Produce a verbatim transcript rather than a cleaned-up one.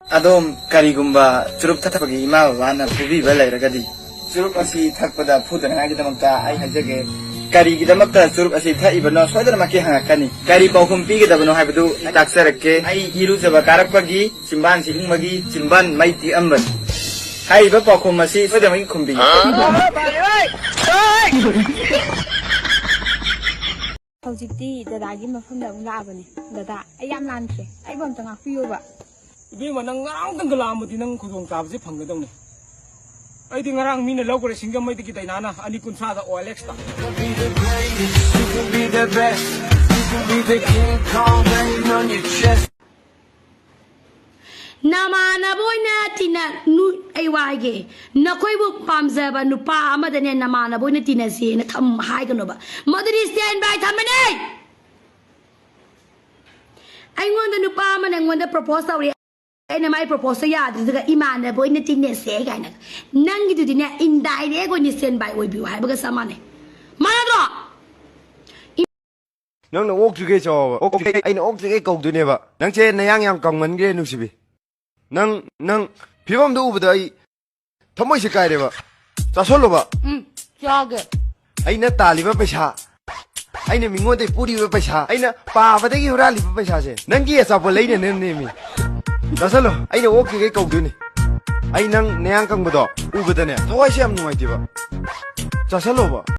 ꯑꯗꯣꯝ ꯀꯔꯤꯒꯨꯝꯕ ꯆꯨꯔꯨꯞ ꯊꯛꯄꯒꯤ ꯏꯃꯥ ꯕꯕꯥꯅ ꯐꯨꯕꯤꯕ ꯂꯩꯔꯒꯗꯤ, ꯆꯨꯔꯨꯞ ꯑꯁꯤ ꯊꯛꯄꯗ ꯐꯨꯗꯅꯉꯥꯏꯒꯤꯗꯃꯛꯇ ꯑꯩ ꯍꯥꯏꯖꯒꯦ꯫ ꯀꯔꯤꯒꯤꯗꯃꯛꯇ ꯆꯨꯔꯨꯞ ꯑꯁꯤ ꯊꯛꯏꯕꯅꯣ ꯁꯣꯏꯗꯅꯃꯛꯀꯤ ꯍꯪꯉꯛꯀꯅꯤ꯫ ꯀꯔꯤ ꯄꯥꯎꯈꯨꯝ ꯄꯤꯒꯗꯕꯅꯣ ꯍꯥꯏꯕꯗꯨ ꯑꯩ ꯇꯥꯛꯆꯔꯛꯀꯦ꯫ ꯑꯩ ꯏꯔꯨꯖꯕ ꯀꯥꯔꯛꯄꯒꯤ ꯆꯤꯝꯕꯥꯟꯁꯤ ꯏꯪꯕꯒꯤ ꯆꯤꯝꯕꯥꯟ ꯃꯩ ꯇꯤꯛꯑꯝꯕꯅꯤ꯫ ꯍꯥꯏꯔꯤꯕ ꯄꯥꯎꯈꯨꯝ ꯑꯁꯤ ꯁꯣꯏꯗꯅꯃꯛꯀꯤ ꯈꯨꯝꯕꯤꯌꯨ꯫ ꯍꯧꯖꯤꯛꯇꯤ ꯗꯗꯥꯒꯤ ꯃꯐꯝꯗ ꯑꯃꯨꯛ ꯂꯥꯛꯑꯕꯅꯦ꯫ ꯗꯗꯥ, ꯑꯩ ꯌꯥꯝ ꯂꯥꯟꯈ꯭ꯔꯦ, ꯑꯩꯕꯨ ꯑꯝꯇ ꯉꯥꯛꯄꯤꯌꯣꯕ꯫ ꯏꯕꯦꯝꯃ, ꯅꯪ ꯉꯔꯥꯡꯗꯪꯒ ꯂꯥꯛꯑꯝꯃꯗꯤ ꯅꯪ ꯈꯨꯗꯣꯡ ꯆꯥꯕꯁꯦ ꯐꯪꯒꯗꯧꯅꯤ꯫ ꯑꯩꯗꯤ ꯉꯔꯥꯡ ꯃꯤꯅ ꯂꯧꯈ꯭ꯔꯦ ꯁꯤꯡꯖꯃꯩꯗꯒꯤ ꯗꯥꯏꯅꯥꯅ ꯑꯅꯤ ꯀꯨꯟꯊ꯭ꯔꯥꯗ ꯑꯣ L ꯑꯦꯛꯁꯇ꯫ You can be the greatest, you can be the best, you can be the King Kong banging on your chest. ꯅꯃꯥꯟꯅꯕ ꯑꯣꯏꯅ ꯇꯤꯟꯅ ꯅꯨ-, ꯑꯩ ꯋꯥ ꯍꯥꯏꯒꯦ, ꯅꯈꯣꯏꯕꯨ ꯄꯥꯝꯖꯕ ꯅꯨꯄꯥ ꯑꯃꯗꯅꯦ ꯅꯃꯥꯟꯅꯕ ꯑꯣꯏꯅ ꯇꯤꯟꯅꯁꯦꯅ ꯊꯝ-, ꯍꯥꯏꯒꯅꯣꯕ꯫ ꯃꯗꯨꯗꯤ ꯁ꯭ꯇꯦꯟ ꯕꯥꯏ ꯊꯝꯕꯅꯦ꯫ ꯑꯩꯉꯣꯟꯗ ꯅꯨꯄꯥ ꯑꯃꯅ ꯑꯩꯉꯣꯟꯗ ꯄ꯭ꯔꯣꯄꯣꯁ ꯇꯧꯔꯦ, ꯑꯩꯅ ꯃꯥꯏ ꯄ꯭ꯔꯣꯄꯣꯁꯇꯣ ꯌꯥꯗ꯭ꯔꯤꯗꯨꯒ ꯏꯃꯥꯟꯅꯕ ꯑꯣꯏꯅ ꯇꯤꯟꯅꯁꯦ ꯀꯥꯏꯅ꯫ ꯅꯪꯒꯤꯗꯨꯗꯤꯅꯦ, ꯏꯟꯗꯥꯏꯔꯦꯛ ꯑꯣꯏꯅ ꯁ꯭ꯇꯦꯟ ꯕꯥꯏ ꯑꯣꯏꯕꯤꯌꯨ ꯍꯥꯏꯕꯒ ꯆꯞ ꯃꯥꯟꯅꯩ꯫ ꯃꯥꯟꯅꯗ꯭ꯔꯣ? ꯅꯪꯅ ꯑꯣꯛꯇ꯭ꯔꯤꯈꯩ ꯆꯥꯎꯕ, ꯑꯣꯛꯇ꯭ꯔꯤꯈꯩ, ꯑꯩꯅ ꯑꯣꯛꯇ꯭ꯔꯤꯈꯩ ꯀꯧꯗꯣꯏꯅꯦꯕ꯫ ꯅꯪꯁꯦ ꯅꯌꯥꯡ ꯌꯥꯝ ꯀꯪꯃꯟꯈ꯭ꯔꯦ ꯅꯨꯡꯁꯤꯕꯤ꯫ ꯅꯪ, ꯅꯪ ꯐꯤꯕꯝꯗꯣ ꯎꯕꯗ ꯑꯩ ꯊꯃꯣꯏꯁꯦ ꯀꯥꯏꯔꯦꯕ꯫ ꯆꯥꯁꯜꯂꯣꯕ꯫ ꯎꯝ, ꯆꯥꯒꯦ꯫ ꯑꯩꯅ ꯇꯥꯜꯂꯤꯕ ꯄꯩꯁꯥ, ꯑꯩꯅ ꯃꯤꯉꯣꯟꯗꯒꯤ ꯄꯨꯔꯤꯕ ꯄꯩꯁꯥ, ꯑꯩꯅ ꯄꯥꯕꯗꯒꯤ ꯍꯨꯔꯥꯜꯂꯤꯕ ꯄꯩꯁꯥꯁꯦ ꯅꯪꯒꯤ ꯑꯆꯥꯄꯣꯠ ꯂꯩꯅꯅꯦ ꯅꯦꯝꯃꯤ꯫ ꯆꯥꯁꯜꯂꯣ, ꯑꯩꯅ ꯑꯣꯛꯇ꯭ꯔꯤꯈꯩ ꯀꯧꯗꯣꯏꯅꯤ꯫ ꯑꯩ ꯅꯪ ꯅꯌꯥꯡ ꯀꯪꯕꯗꯣ ꯎꯕꯗꯅꯦ ꯊꯋꯥꯏꯁꯦ ꯌꯥꯝ ꯅꯨꯡꯉꯥꯏꯇꯦꯕ꯫ ꯆꯥꯁꯜꯂꯣꯕ꯫